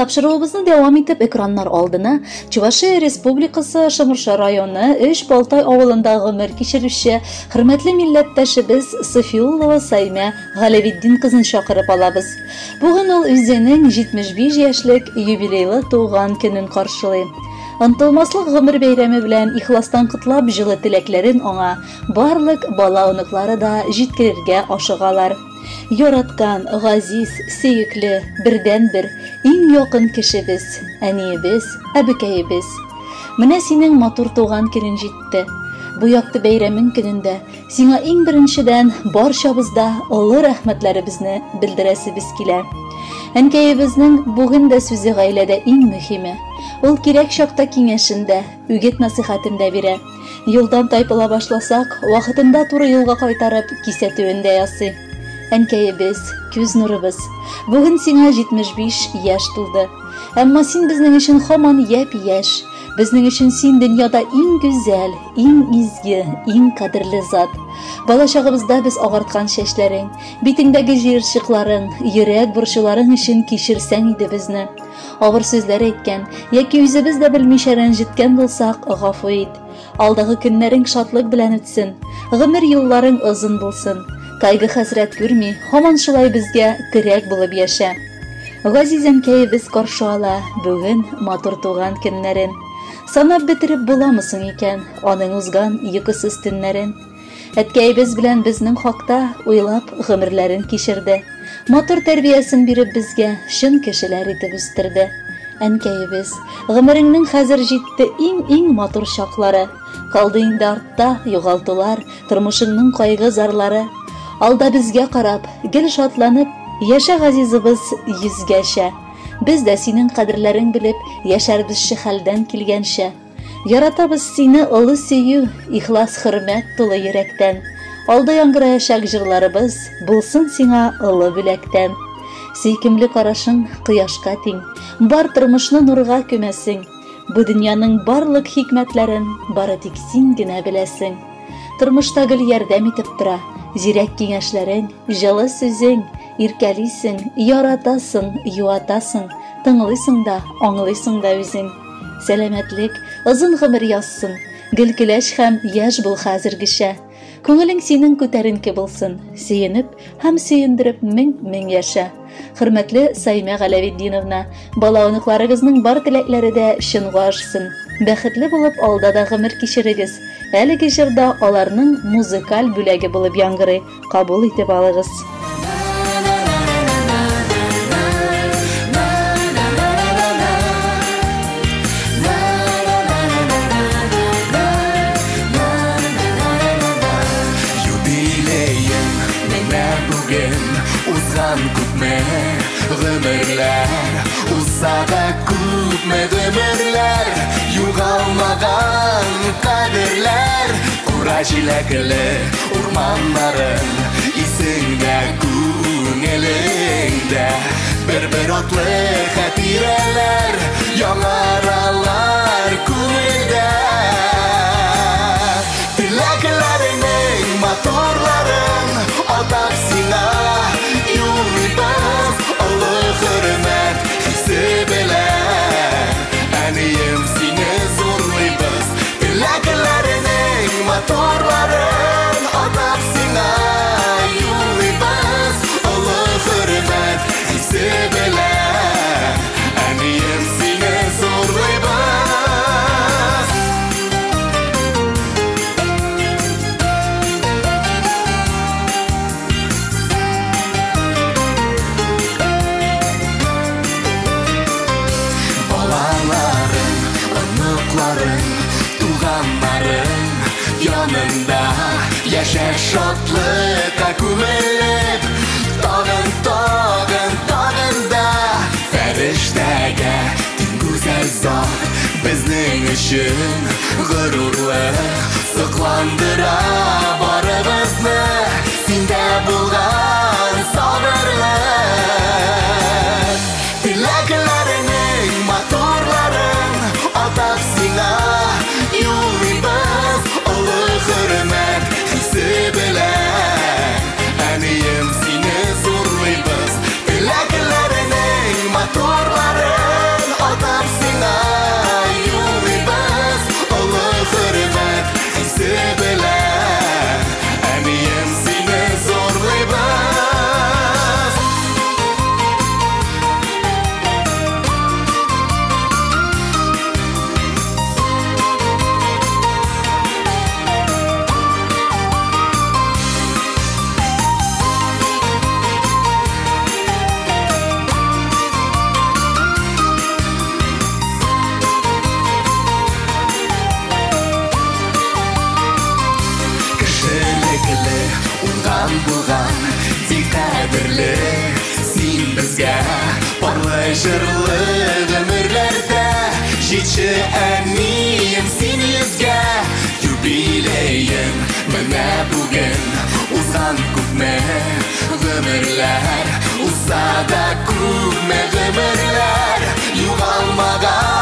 Тапшыруыбызны дәвам итеп экраннар алдына Чувашия Республикасы Шомыршы районы Өч Балтай авылында гомер кичерүче хөрмәтле милләттәшебез Софиуллова Саймә Галәветдин кызын чакырып алабыз. Бүген ул үзенең 75 яшьлек юбилейлы туган көнен каршылый. Онытылмаслык гомер бәйрәме белән ихластан котлап җылы теләкләрен аңа барлык бала-оныклары да җиткерергә ашыгалар. Яраткан, газиз, сөекле, бердәнбер, иң якын кешебез, әниебез, әбекәебез. Менә синең матур туган көнең җитте. Бу якты бәйрәмең көнендә сиңа иң беренчедән барчабыз да олы рәхмәтләребезне белдерәсебез килә. Әнкәебезнең бүген дә сүзе гаиләдә иң мөһиме. Ул кирәк чакта киңәшен дә, үгет-насыйхәтен дә бирә. Юлдан тайпыла башласак, вакытында туры юлга кайтарып, кисәтүен дә ясый. Әнкәебез, күз нурыбыз, бүген сиңа 75 яшь тулды. Әмма син безнең өчен һаман япь-яшь. Безнең өчен син дөньяда иң гүзәл, иң изге, иң кадерле зат. Бала чагыбызда без агарткан чәчләрең, битеңдәге җыерчыкларың, йөрәк борчуларың өчен кичерсәң иде безне. Авыр сүзләр әйткән яки үзебез дә белмичә рәнҗеткән булсак, гафу ит. Алдагы көннәрең шатлык белән үтсен, гомер юлларың озын булсын. Кайгы-хәсрәт күрми, һаман шулай безгә терәк булып яшә. Газиз әнкәебез каршы ала бүген матур туган көннәрен. Санап бетереп буламы соң икән аның узган йокысыз төннәрен? Әткәебез белән безнең хакта уйлап гомерләрен кичерде. Матур тәрбиясен биреп безгә чын кешеләр итеп үстерде. Әнкәебез, гомереңнең хәзер җитте иң-иң матур чаклары. Калды инде артта югалтулар, тормышыңның кайгы-зарлары. Алда безгә карап, гел шатланып, яшә газизыбыз йөзгәчә. Без дә синең кадерләрең белеп, яшәрбезче хәлдән килгәнчә. Яратабыз сине олы сөю, ихлас хөрмәт тулы йөрәктән. Алда яңгыраячак җырларыбыз булсын сиңа олы бүләктән. Сөйкемле карашың кояшка тиң, бар тормышны нурга күмәсең. Бу дөньяның барлык хикмәтләрен бары тик син генә беләсең. Тормышта гел ярдәм итеп тора, зирәк киңәшләрең, җылы сүзең, иркәлисең, яратасың, юатасың, тыңлыйсың да, аңлыйсың да үзең. Сәламәтлек, озын гомер язсын, гел көләч һәм яшь бул хәзергечә. Күңелең синең күтәренке булсын, сөенеп һәм сөендереп мең-мең яшә. Хөрмәтле Саймә Галәветдиновна, бала-оныкларыгызның бар теләкләре дә чынга ашсын. Бәхетле булып алда да гомер кичерегез. Әлеге җыр да аларның музыкаль бүләге булып яңгырый. Кабул итеп алыгыз. Юбилеең менә бүген узган күпме гомерләр, узса да күпме гомерләр, югалмаган кадерләр, кура җиләкле урманнарың исеңдә, күңелеңдә бер-бер атлы хатирәләр яңаралар күңелдә. Теләкләреңнең матурларын атап сиңа юллыйбыз олы хөрмәт хисе белән. Әнием, сине зурлыйбыз. Теләкләреңнең матурларын атап сиңа юллыйбыз олы хөрмәт хисе белән. Әнием, сине зурлыйбыз. Балаларың, оныкларың, туганнарың янында яшә шатлыкка күмелеп, тагын, тагын, тагын да фәрештәгә тиң гүзәл зат безнең өчен горурлык сокландыра барыбызны синдә булган сабырлык. Теләкләреңнең матурларын атап сиңа юллыйбыз олы хөрмәт хисе белән. Әнием, сине зурлыйбыз. Теләкләреңнең матурларын булган, тик кадерле син безгә. Парлы җырлы гомерләрдә җитче, әнием, син йөзгә. Юбилеең менә бүген, узган күпме гомерләр, узса да күпме гомерләр, югалмаган.